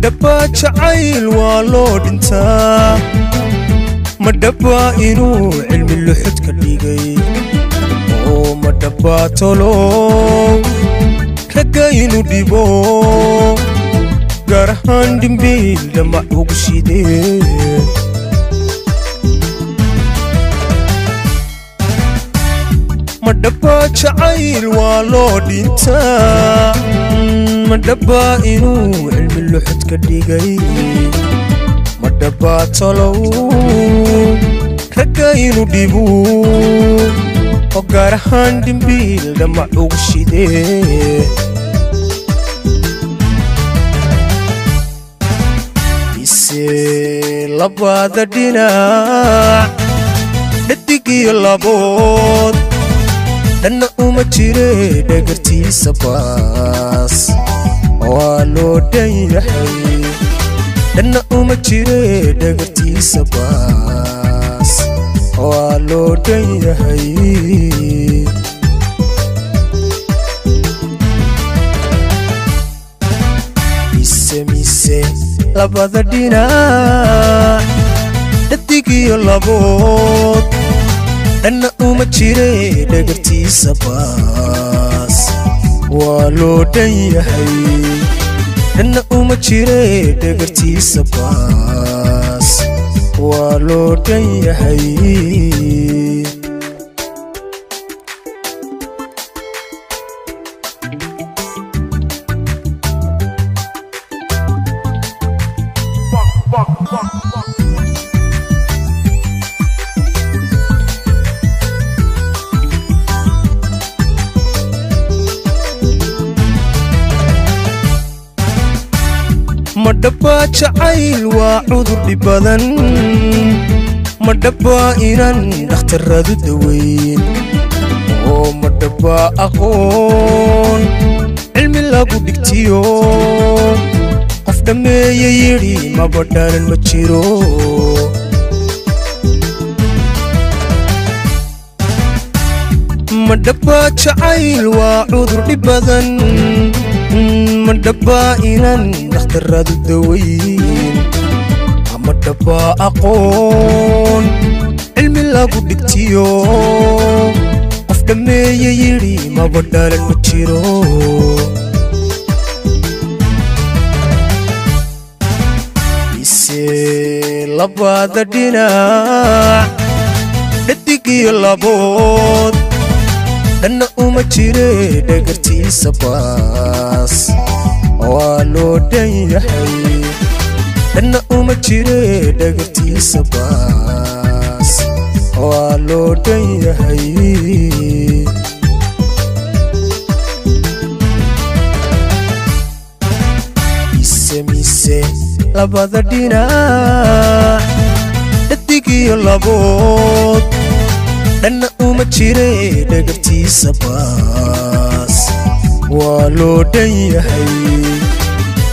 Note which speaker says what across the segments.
Speaker 1: Madhabaa jacayl waa loo dhintaa? Madhabaa inuu cilmi luxud ka dhigay? Oo madhabaa tolow ragga inuu dhibo, gaar ahaan dhimbiil dhamac ugu shidee? Madhabaa jacayl waa loo dhintaa? Madhabaa inuu cilmi luxud ka dhigay? Madhabaa tolow ragga inuu dhibu, oo gaar ahaan dhimbiil dhamac ugu shidee? Mise labada dhinac, dhadig iyo labood, dhanna uma jire dhagartiisa baas, waa loo dhan yahay. Dhanna uma jire dhagartiisa baas, waa loo dhan yahay. Mise labada dhinac, dhadig iyo labood, dhanna uma jire dhagartiisa baas, waa loo dhan yahay. Dhanna uma jire dhagartiisa baas, waa loo dhan yahay. Madhabaa jacayl waa cudur dhib badan? Madhabaa inaan dhakhtarradu daweyn? Oo madhabaa aqoon cilmi lagu dhigtiyo, qof dhammeeye yidhi maba dhalan ma jiro? Madhabaa jacayl waa cudur dhib badan? Madhabaa inaan dhakhtarradu daweyn? Madhabaa aqoon cilmi lagu dhigtiyo, qof dhammeeye yidhi maba dhalan ma jiro? Mise labada dhinac, dhadig iyo labood, dhanna uma jire dhagartiisa baas, waa loo dhan yahay. Dhanna uma jire dhagartiisa baas, waa loo dhan yahay. Mise labada dhinac, dhadig iyo labood, dhanna uma jire dhagartiisa baas, waa loo dhan yahay.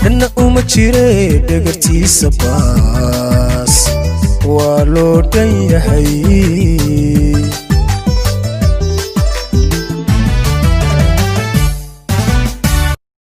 Speaker 1: Dhanna uma jire dhagartiisa baas, waa loo dhan yahay.